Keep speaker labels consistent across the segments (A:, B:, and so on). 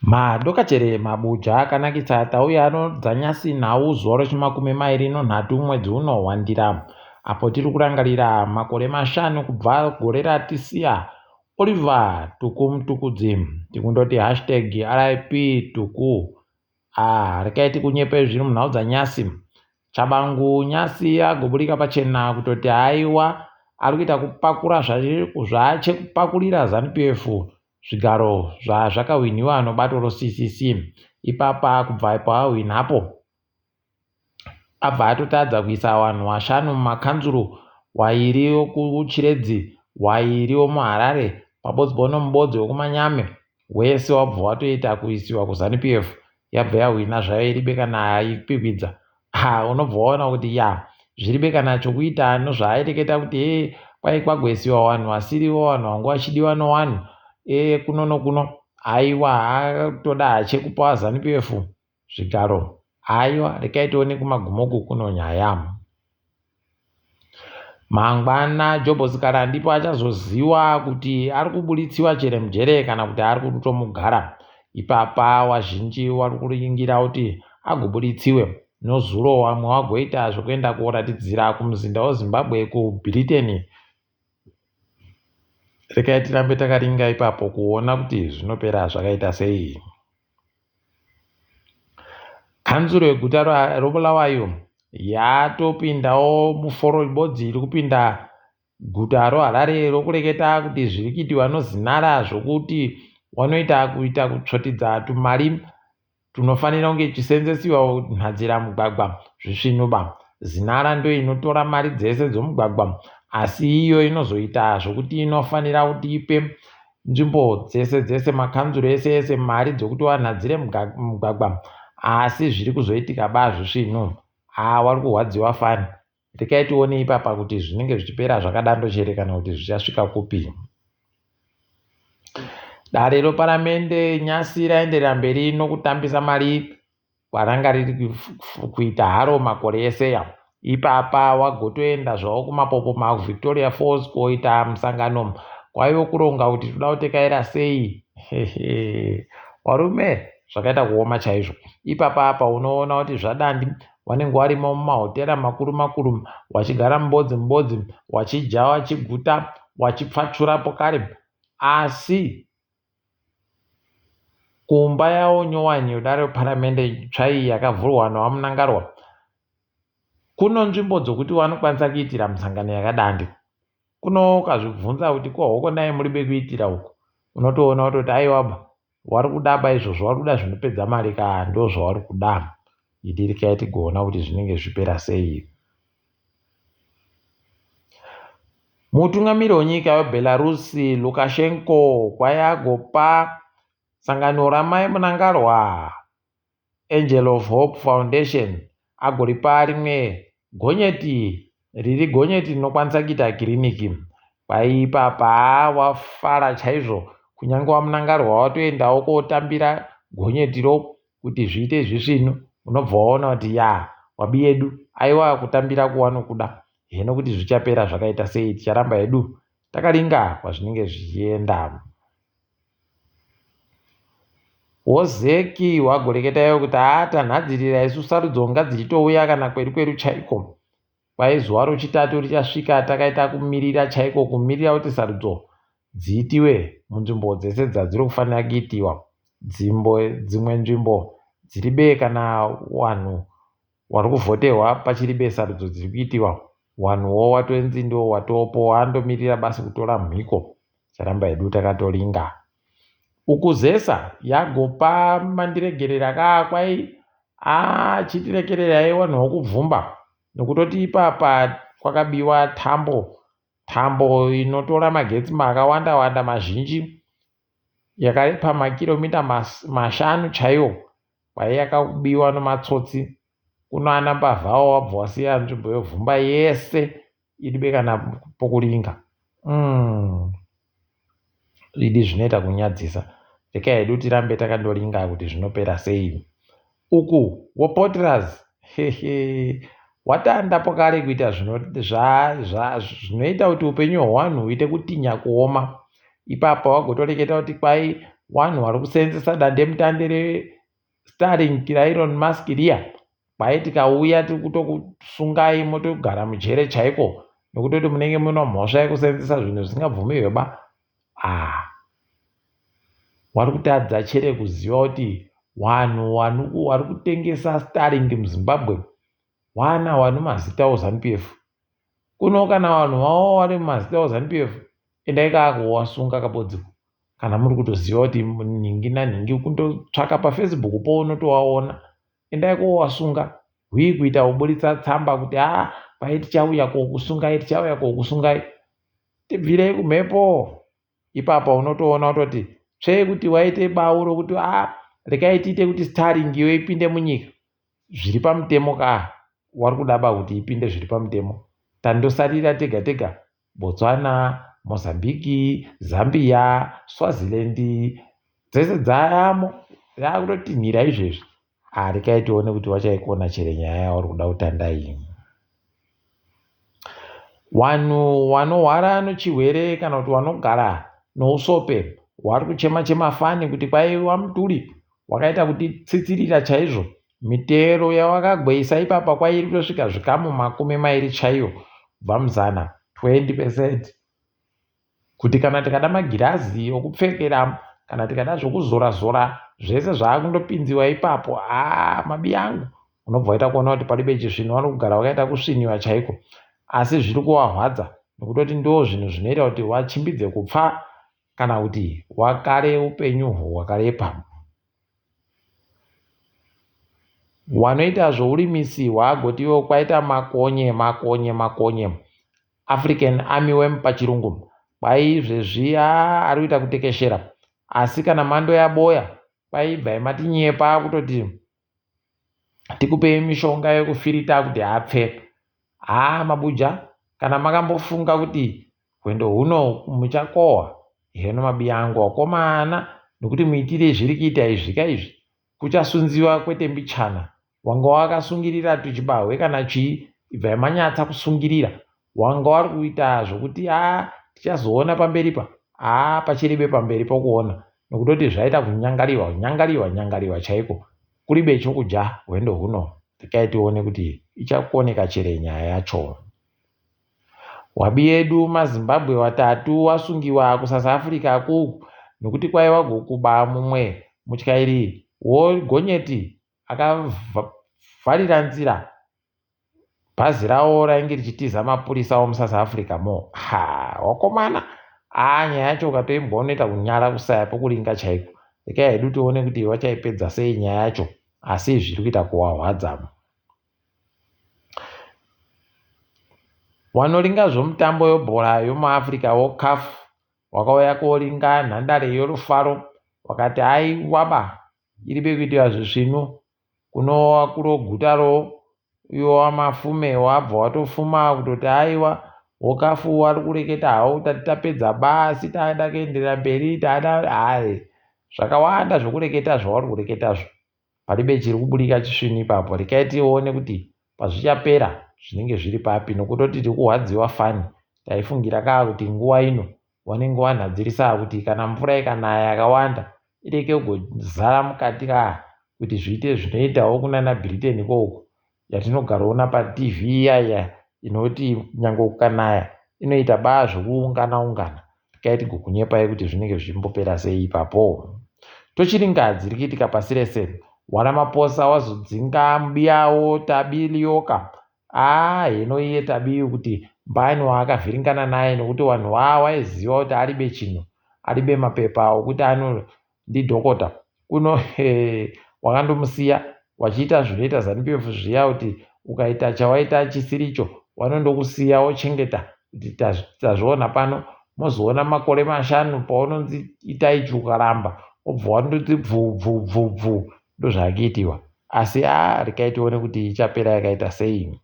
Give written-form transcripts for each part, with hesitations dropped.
A: Madokachere mabuja akanakisa tauya ano dzanyasi nhau zuva rechimakumi mairi nonhatu mwedzi uno wandira apo tiri kurangarira makore mashanu kubva gore ratisiya Oliver Tuku Mtukudzi. Tikundoti hashtag RIP Tuku. Ah, rekai tikunyepe zviri munhau dzanyasi. Tshabangu nyasi agoburika pachena kutoti haiwa ari kuita kupakura zvaachekupakurira ZanuPF zvigaro zvazvakahwinhiwa nobato roCCC. Ipapa kubva paahwinhapo abva atotadza kuisa vanhu vashanu mumakanzuru, wairi wekuChiredzi, wairi wemuHarare, pabodzi nomubodzi wekuManyame. Wese wabva watoita kuisiwa kuZanu PF yabva yahwina zvayo iribe kana ikwikwidza. Ha, unobva waona kuti ya zviribe kana chokuita nozvaaireketa kuti e kwai kwagoisiwa vanhu vasirivo vanhu vangu vachidiwa nowanhu e kuno nokuno. Aiwa atoda hache kupa ZanuPF zvigaro. Aiwa rekai tione kumagumo kuno nyaya. Mangwana Jobho Sikhala ndipo achazoziwa kuti ari kuburitsiwa chere mujere kana kuti ari kutomugara. Ipapa wazhinji wari kuringira kuti agoburitsiwe. Nozuro vamwe vagoita zvekuenda koratidzira kumuzinda weZimbabwe kuBritain. Rekai tirambe takaringa ipapo kuona kuti zvinopera zvakaita sei. Kanzuro yeguta roBulawayo yatopindawo muforo ibodzi iri kupinda guta roHarare rokureketa kuti zviri kuitiwa noZinara zvokuti wanoita kuita kutsvotidza tumari tunofanira kunge tichisenzesiwa kunhadzira mugwagwa zvisvinuba. Zinara ndo inotora mari dzese dzomugwagwa asi iyo inozoita zvokuti inofanira kuti ipe nzvimbo dzese dzese makanzuro ese ese mari dzokuti wanhadzire mugwagwa asi zviri kuzoitika ba zvisvinu. Haa wari kurwadziwa fani. Rekai tione ipapa kuti zvinenge zvichipera zvakadando chere kana kuti zvichasvika kupi. Dare reparamende nyasi raenderera mberi nokutambisa mari kwaranga riri kuita haro makore eseya. Ipapa wagotoenda zvavo kumapopoma kuVictoria Falls koita musangano kwaive kuronga kuti toda kutekaira sei. Varume zvakaita kuoma chaizvo. Ipapa apa unoona kuti zvadandi vanenge varimo mumahotera makuru makuru vachigara mubodzi mubodzi vachidya vachiguta vachipfachura pokare asi kumba yavo nyowani yodare reparamende itsva iyi yakavhurwa naVaMnangagwa kuno nzvimbo dzokuti vanokwanisa kuitira misangano yakadandi. Kuno ukazvibvunza kuti ko hokonai muri bekuitira uku unotoona kutoti aiwaba wari kudaba izvozvo wari kuda zvinopedza mari ka ndo zvauri kuda. Idi rekai tigoona kuti zvinenge zvipera sei. Mutungamiri wenyika weBelarus Lukashenko kwai agopa sangano ramai Mnangagwa Angel of Hope Foundation agoripa rimwe gonyeti riri gonyeti rinokwanisa kuita kiriniki. Kwai ipapa wafara chaizvo kunyange waMnangagwa watoendawo kotambira gonyetiro kuti zviite zvisvinu unobva waona kuti ya wabi yedu aiwa kutambira kuwanokuda hino kuti zvichapera zvakaita sei ticharamba hedu takaringa kwazvinenge zvichienda. Wozeki wagoreketayo kuti haa tanhadzirira isu sarudzo ngadzichitouya kana kweru kweru chaiko. Kwai zuva rochitatu richasvika takaita kumirira chaiko kumirira kuti sarudzo dziitiwe munzvimbo dzese dzadziri kufanira kuitiwa. Dzimwe nzvimbo dziribe kana vanhu wari kuvhoterwa pachiribe sarudzo dziri kuitiwa. Wanhuwo watonzi ndiwo watopo wandomirira basi kutora mhiko. Charamba hedu takatoringa. Uku ZESA yagopa mandiregerera kaa kwai achitirekererai vanhu vokubvumba nokutoti ipapa kwakabiwa tambo tambo inotora magetsi makawanda wanda mazhinji yakarepa makiromita 5 chaiwo kwai yakabiwa nomatsotsi kuno ana mbavhawo wabva wasiya nzvimbo yovhumba yese iribe kana pokuringa. Idi zvinoita kunyadzisa. Rekai hedu tirambe takandoringa kuti zvinopera sei. Uku woPotraz hehe watanda pokare kuita zvinoita kuti upenyu hwevanhu huite kutinya kuoma. Ipapa wagotoreketa kuti kwai Wanhu wari kuseenzesa dandemutande reStarlink raElon Musk riya, kwai tikauya tiri kutokusungai motogara mujere chaiko nokutoti munenge mune mhosva yekuseenzesa zvinhu zvisingabvumirwe ba. Ah, wari kutadza chere kuziva kuti wanhu wari kutengesa Starlink muZimbabwe wana wanu mazita oZanu PF. Kuno kana vanhu vavo vari mumazita oZanu PF, endai kakuwasunga kabodziko. Kana muri kutoziva kuti nhingi nanhingi kundotsvaka paFacebook po unotovaona. Endai kowasunga. Hwii kuita kuburitsa tsamba kuti haa pai tichauya kokusungai, tichauya kokusungai. Tibvirei kumhepo. Ipapa unotoona kutoti tsvee kuti waite bau rokuti aa rekai tiite kuti Starlink iyo ipinde munyika. Zviri pamutemo kaa wari kudaba kuti ipinde zviri pamutemo. Tandosarira tega tega Botswana, Mozambique, Zambia, Swaziland dzese dzayamo yakutotinhira izvezvi. Ah, rekai tione kuti wachaikona chere nyaya yauri kuda kutanda iyi. Wanhu wanohwara nochihwere kana kuti wanogara nousope wari kuchema chema fani kuti kwai waMutuli wakaita kutitsitsirira chaizvo. Mitero yawakagweisa ipapa kwai iri kutosvika zvikamu 20 chaiyo kubva muzana, 20 percent. Kuti kana tikada magirazi okupfekera, kana tikada zvokuzora zora, zvese zvaakundopinziwa ipapo. Haa mabi angu, unobva waita kuona kuti paribe chisvinu, vari kugara vakaita kusviniwa chaiko. Asi zviri kuvahwadza nokutoti ndo zvinhu zvinoita kuti wachimbidze kupfa kana kuti wakare upenyu hwakarepa. Wanoita zvourimisi hwaagoti iwo kwaita makonye makonye makonye African armyworm pachirungu kwai izvezvi aa ari kuita kutekeshera asi kana mando yaboya kwai ibvai matinyepa kutoti tikupei mishonga yekufirita kuti apfe. Haa mabuja kana makambofunga kuti hwendo huno muchakohwa heno mabiya angu wakomana nokuti muitire zviri kuita izvi ka izvi kuchasunziwa kwete mbichana wanga wakasungirira tuchibahwe kana chii ibvai manyatsa kusungirira wanga wari kuita zvokuti a tichazoona pamberi pa haa pachiribe pamberi pokuona nokutoti zvaita kunyangariwa nyangariwa nyangariwa chaiko kuribe chokudya hwendo huno rekai tione kuti ichakoneka chere nyaya yacho. Wabi yedu maZimbabwe watatu wasungiwa kuSouth Africa ku nokuti kwaiwa kuba mumwe mutyairi wogonyeti akavharira nzira bhazi rawo rainge richitiza mapurisa omuSouth Africa mo. Ha wakomana aa nyaya yacho ukatoimbwa unoita kunyara kusaya pokuringa chaiko. Rekai hedu tione kuti wachaipedza sei nyaya yacho asi zviri kuita kuwahwadza. Wanoringa zvomutambo yobhora yomuAfrica woCAF wakauya koringa nhandare yorufaro wakati aiwaba iribe kuitiwa zvisvinu kunowa kuro guta ro iwo wamafume wabva watofuma kutoti aiwa wokafu wari kureketa hawo tati tapedza basi taada kuenderera mberi taada hai zvakawanda zvokureketa zvauri kureketazvo paribe chiri kuburika chisvinu ipapo rekai tione kuti pazvichapera zvinenge zviri papi nokutoti tiri kuhwadziwa fani taifungira kaa kuti nguva ino wanenge wanhadzirisa kuti kana mvura ikanaya yakawanda ireke kugozara mukati kaa kuti zviite zvinoitawo kunana Britain ikoko yatinogaroona paTV iya iya inoti nyange kukanaya inoita baa zvekuungana ungana rekai tigokunyepai kuti zvinenge zvichimbopera sei ipapo. Tochiringa dziri kuitika pasi rese waRamaphosa wazodzinga mubiyawo Tabi Lioka aa heno iye Tabi kuti mbani waakavhiringana naye nokuti vanhu waiziva kuti aribe chinhu aribe mapepa okuti ano ndidhokota kuno wakandomusiya wachiita zvinoita ZANU PF zviya kuti ukaita chawaita chisiricho wanondokusiya wochengeta kuti tazviona pano mozoona makore 5 paunonzi itai ichi ukaramba wobva wandoti bvu bvu bvu bvu ndozvaakuitiwa asi a rekai tione kuti ichapera yakaita sei.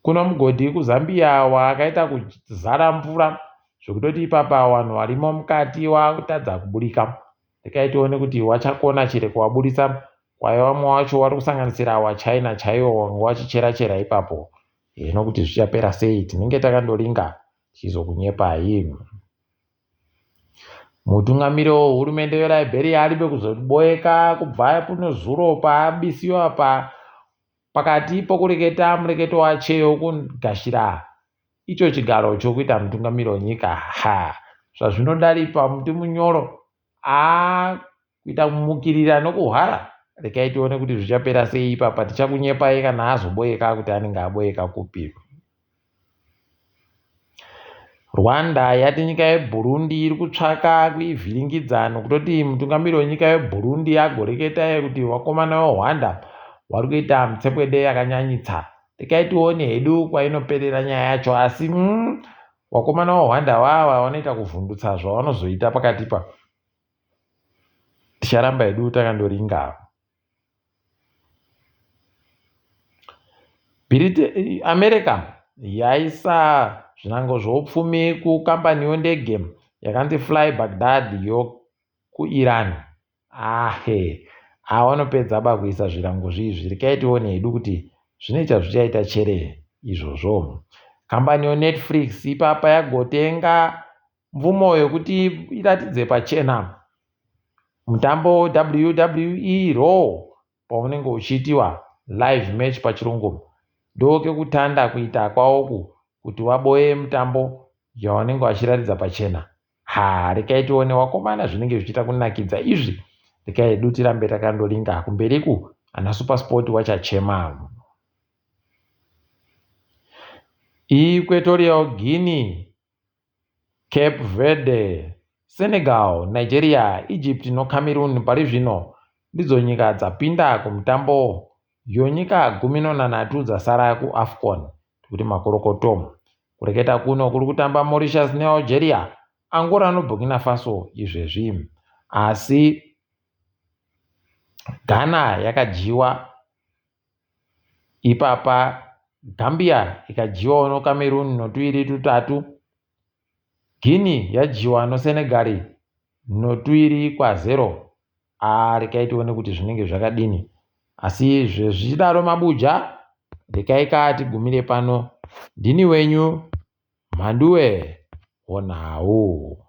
A: Kuno mugodhi kuZambia wakaita kuzara mvura zvekutoti ipapa vanhu varimo mukati wakutadza kuburika. Rekai tione kuti wachakona chere kuwaburitsa kwaiva vamwe wacho wari kusanganisira waChina chaiwo wanga wachichera chera ipapo. Hino kuti zvichapera sei tinenge takandoringa tichizokunyepai. Mutungamiri wehurumende weLiberia aribe kuzoboeka kubva zuro paabisiwa pa pakati pokureketa mureketo wache wokugashira icho chigaro chokuita mutungamiri wenyika. Ha zvazvinodaripa muti munyoro aa kuita kumukirira nokuhwara. Rekai tione kuti zvichapera sei ipapa tichakunyepai kana azoboeka kuti anenge aboeka kupi. Rwanda yati nyika yeBurundi iri kutsvaka kuivhiringidza nokutoti mutungamiri wenyika yeBurundi agoreketa kuti vakomana veRwanda vari kuita mitsepwede yakanyanyitsa. Rekai tione hedu kwainoperera nyaya yacho asi vakomana veRwanda vava vanoita kuvhundutsa zvavanozoita pakati pa Ticharamba hedu takandoringa. America yaisa zvirango zvoupfumi kukambani yondege yakanzi Fly Baghdad yokuIran. Ahe, awanopedza ba kuisa zvirango zviizvi. Rekai tione hedu kuti zvine chazvichaita chere izvozvo. Kambani yoNetflix ipapa yagotenga mvumo yokuti iratidze pachena mutambo WWE Raw paunenge uchiitiwa live match pachirungu. Ndokekutanda kuita kwawoku kuti waboye mutambo yawanenge wachiratidza pachena. Ha, rekai tione wakomana zvinenge zvichiita kunakidza izvi. Rekai hedu tirambe takandoringa kumberiku ana SuperSport wachachema. Equatorial Guinea Cape Verde, Senegal, Nigeria, Egypt noCameroon pari zvino ndidzo nyika dzapinda kumutambo yonyika 13 dzasara kuAfcon. Tikuti makorokoto. Kureketa kuno kuri kutamba Mauritius neAlgeria, Angola noBurkina Faso izvezvi. Asi Ghana yakadyiwa Ipapa Gambia ikadyiwawo noCameroon notuiri tutatu. Guinea yadyiwa noSenegal notuiri kwazero. Aa rekai tione kuti zvinenge zvakadini. Asi zvezvichidaro mabuja, rekai ka tigumire pano. Ndini wenyu Mhanduwe Honhau.